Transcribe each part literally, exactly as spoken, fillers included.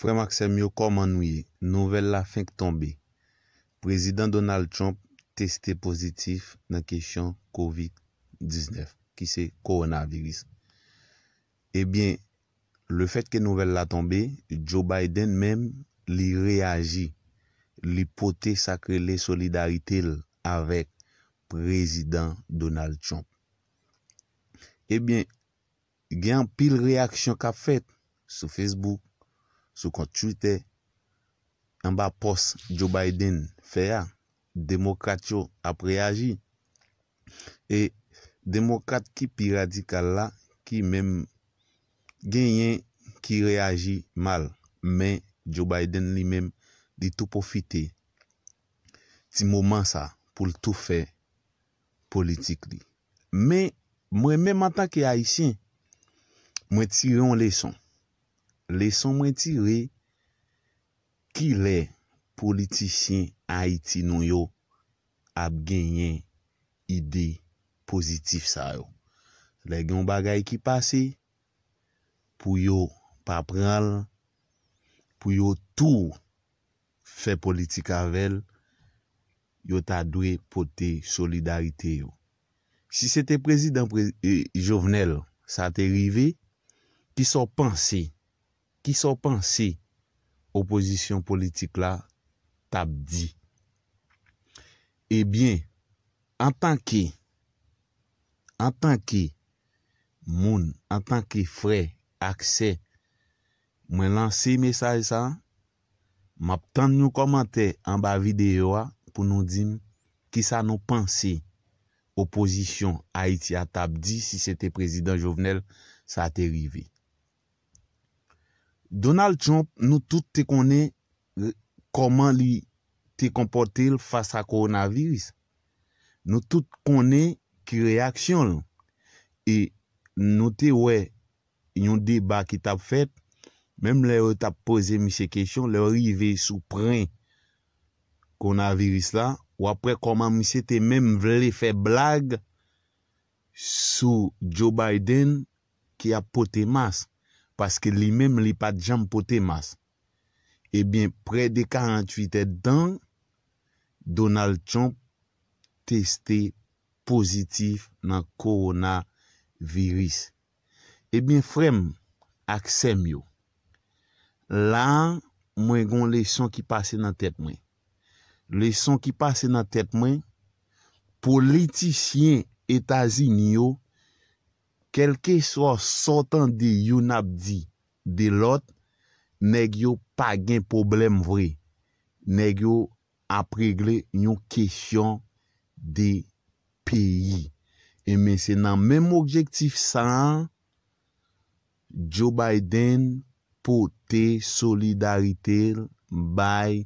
Frè m ak sè m yo, kòman nou ye? Nouvèl la fenk tonbe. Prezidan Donald Trump teste pozitif nan kesyon kovid diznèf, ki se kowonaviris. Ebyen, lefètke nouvèl la tonbe, Joe Biden menm, li reyaji. Li pote sa k rele solidarite l avèk Prezidan Donald Trump. Ebyen, gen anpil reyaksyon k ap fèt sou Facebook, sou kont Twitter, anba pòs Joe Biden fè a. Demokrat yo ap reyaji. E demokrat ki pi radikal la, ki menm genyen ki reyaji mal. Men Joe Biden li menm, li tou pwofite ti moman sa pou l tou fè politik li. Men mwen menm antanke Ayisyen, mwen tire yon leson. Leson mwen tire, kilè politisyen Ayiti nou yo ap genyen ide pozitif sa yo. Lè gen yon bagay ki pase, pou yo pa pran l, pou yo tou fè politik avè l, yo ta dwe pote solidarite yo. Si se te prezidan pre- e, Jovenel, sa te rive, kisa w panse? Kisa w panse opozisyon politik la t ap di? Ebyen, antanke, antanke moun, antanke frè ak sè, mwen lanse mesaj sa, m ap tann yon kòmantè anba videyo a pou nou di m kisa nou panse opozisyon Ayiti a t ap di si se te prezidan Jovenel sa te rive. Donald Trump, nou tout te konnen, eh, kòman li te konpòte l fas a kowonaviris. Nou tout konnen ki reyaksyon l. E nou te wè yon deba ki t ap fèt, menm lè yo t ap poze misye kesyon, lè yo rive sou pwen kowonaviris la, w ap wè kòman misye te menm vle fè blag sou Joe Biden ki ap pote mas, paske li menm li pa t janm pote mas. Ebyen, prè de karanntuit èdtan, Donald Trump teste pozitif nan kowonaviris. Ebyen, frè m ak sè m yo, la a, mwen gen yon leson ki pase nan tèt mwen. Leson ki pase nan tèt mwen, politisyen Etazini yo, kèlkeswa sa w tande youn ap di de lòt, nèg yo pa gen pwoblèm vre. Nèg yo ap regle yon kesyon de peyi. Ebyen, se nan menm objektif sa a, Joe Biden pote solidarite l bay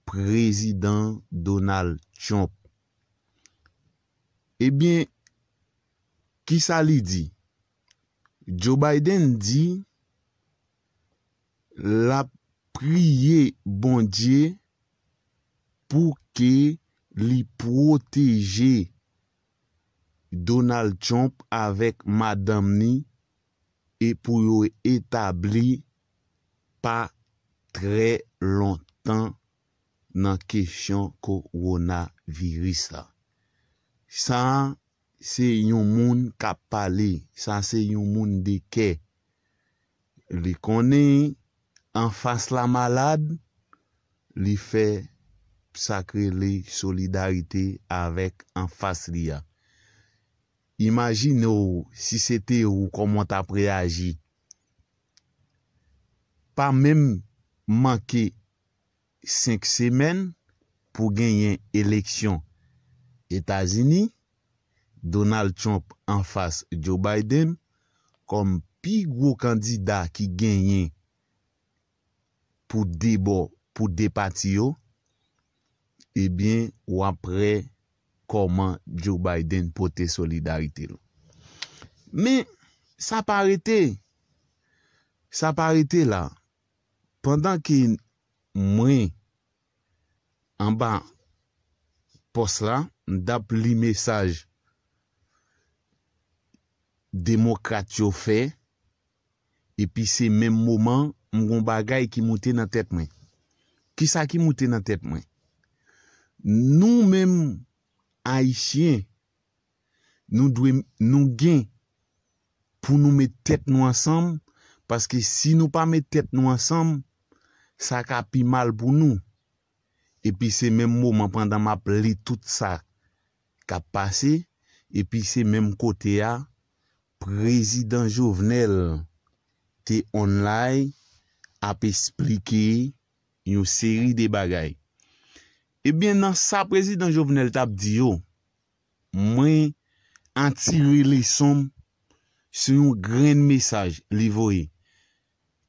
prezidan Donald Trump. Ebyen, kisa li di? Joe Biden di l ap priye Bondye pou ke li pwoteje Donald Trump avèk madanm ni e pou yo etabli pa trè lontan nan kesyon kowonaviris la. Sa se yon moun k ap pale, sa se yon moun de kè. Li konnen anfas la malad, li fè sa k rele solidarite avèk anfas li a. Imajine w si se te ou, kòman w t ap reyaji. Pa menm manke senk semèn pou genyen eleksyon Etazini, Donald Trump anfas Joe Biden kòm pi gwo kandida ki genyen pou de bò, pou de pati yo, ebyen, w ap wè kòman Joe Biden pote solidarite l. Men, sa pa rete, sa pa rete la. Pandan ke mwen anba pòs la, m t ap li mesaj demokrat yo fè, epi se menm moman m gon bagay ki moute nan tèt mwen. Kisa ki moute nan tèt mwen? Nou menm Ayisyen, nou dwe, nou gen pou nou met tèt nou ansanm, paske si nou pa met tèt nou ansanm, sa ka pi mal pou nou. Epi se menm moman pandan m ap li tout sa k ap pase, epi se menm kote a, Prezidan Jovenel te online ap esplike yon seri de bagay. Ebyen, nan sa Prezidan Jovenel t ap di yo, mwen an tire leson m sou yon grenn mesaj li voye.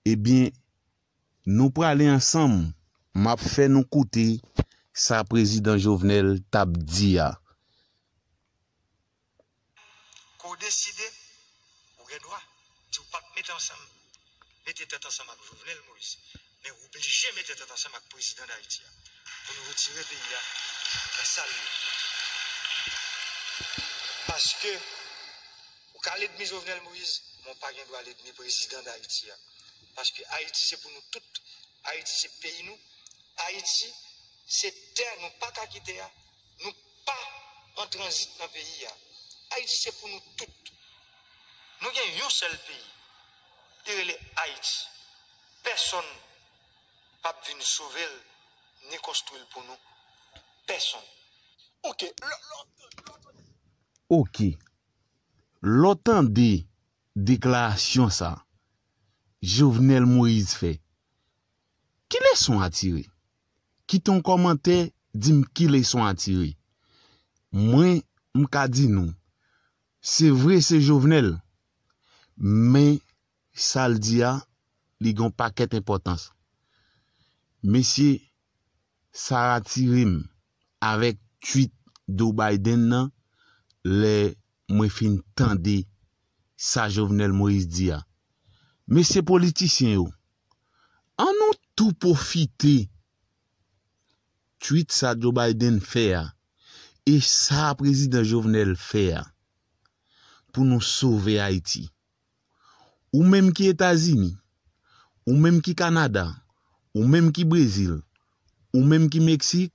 Ebyen, nou prale ansanm, m ap fè nou koute sa Prezidan Jovenel t ap di a. Ke w deside, ou gen dwa di w p ap mete ansanm, mete tèt ansanm ak Jovenel Moïse, men ou oblije mete tèt ansanm ak prezidan Dayiti a pou nou retire peyi a nan sa l ye. Paske ou ka lènmi Jovenel Moïse, men w pa gen dwa lènmi prezidan Dayiti a. Paske Ayiti se pou nou tout. Ayiti se peyi nou. Ayiti se tè nou pa ka kite a. Nou pa an tranzit nan peyi a. Ayiti se pou nou tout. Nou gen yon sèl peyi. Li rele Ayiti. Pèsonn p ap vin sove l ni konstwi l pou nou. Pèsonn. Oke. Oke. Lè w tande deklarasyon sa Jovenel Moïse fè, ki leson a tire? Kite yon kòmantè, di m ki leson a tire. Mwen, m ka di nou, se vre se Jovenel, men sa l di a, li gen yon pakèt enpòtans. Mesye, sa ratire m avèk tweet Joe Biden nan lè mwen fin tande sa Jovenel Moïse di a. Mesye politisyen yo, an nou tou pwofite tweet sa Joe Biden fè a e sa prezidan Jovenel fè a pou nou sove Ayiti. Ou menm ki Etazini, ou menm ki Kanada, ou menm ki Brezil, ou menm ki Meksik,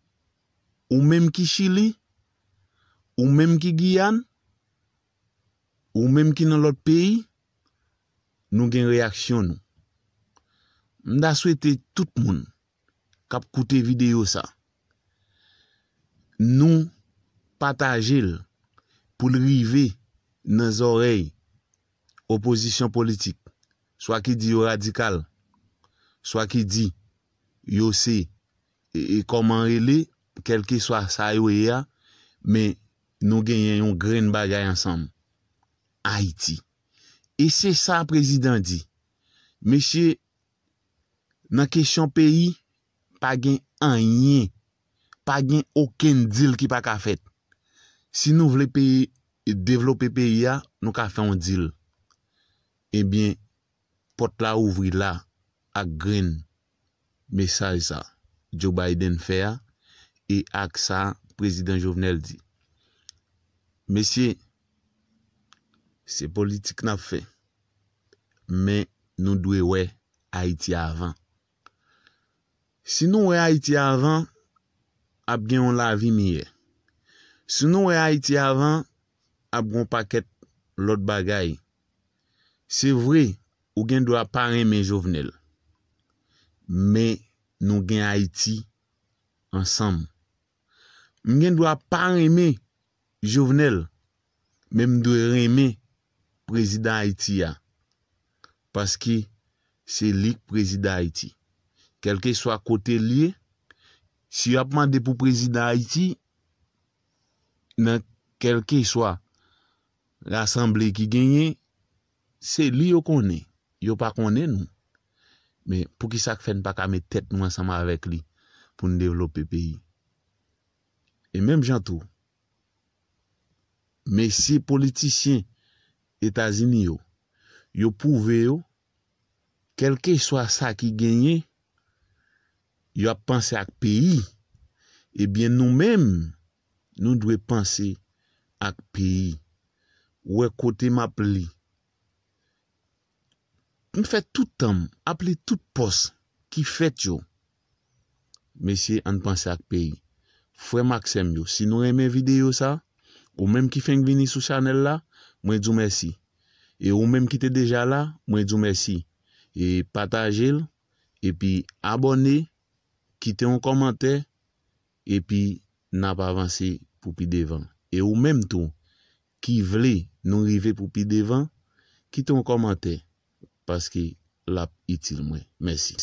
ou menm ki Chili, ou menm ki Giyàn, ou menm ki nan lòt peyi, nou gen reyaksyon nou. M ta swete tout moun k ap koute videyo sa, nou pataje l pou l rive nan zòrèy opozisyon politik, swa ki di yo radikal, swa ki di yo se, e, e, kòman rele, kèlkeswa sa yo ye a, men nou genyen yon grenn bagay ansanm. Ayiti. E se sa prezidan di. Mesye, nan kesyon peyi, pa gen anyen, pa gen okenn dil ki pa ka fèt. Si nou vle peyi, devlope peyi a, nou ka fè yon dil. Ebyen, pòt la ouvri la ak grenn mesaj sa Joe Biden fè a e ak sa prezidan Jovenel di. Mesye, se politik n ap fè, men nou dwe wè Ayiti avan. Si nou wè Ayiti avan, ap gen yon lavi miyè. Si nou wè Ayiti avan, ap gen yon pakèt lòt bagay. Se vre, ou gen dwa pa renmen Jovenel, men nou gen Ayiti ansanm. M gen dwa pa renmen Jovenel, men m dwe renmen prezidan Ayiti a, paske se li k prezidan Ayiti. Kèlkeswa kote l ye, si y ap mande pou prezidan Ayiti, nan kèlkeswa rasanble ki genyen, se li yo konnen. Yo pa konnen nou. Men poukisa k fè n pa ka met tèt nou ansanm avèk li pou n devlope peyi? E menm jan tou, mesye politisyen Etazini yo, yo pwouve yo, kèlkeswa sa ki genyen, yo ap panse ak peyi. Ebyen, nou menm, nou dwe panse ak peyi. Ou wè kote m ap li M fè tout tan m ap li tout pòs ki fèt yo. Mesye, ann panse ak peyi. Frè m ak sè m yo, si nou renmen videyo sa, ou menm ki fenk vini sou chanèl la, mwen di w mèsi. E ou menm ki te deja la, mwen di w mèsi. E pataje l, epi abòne, kite yon kòmantè, epi n ap avanse pou pi devan. E ou menm tou, ki vle nou rive pou pi devan, kite yon kòmantè, paske l ap itil mwen. Mèsi.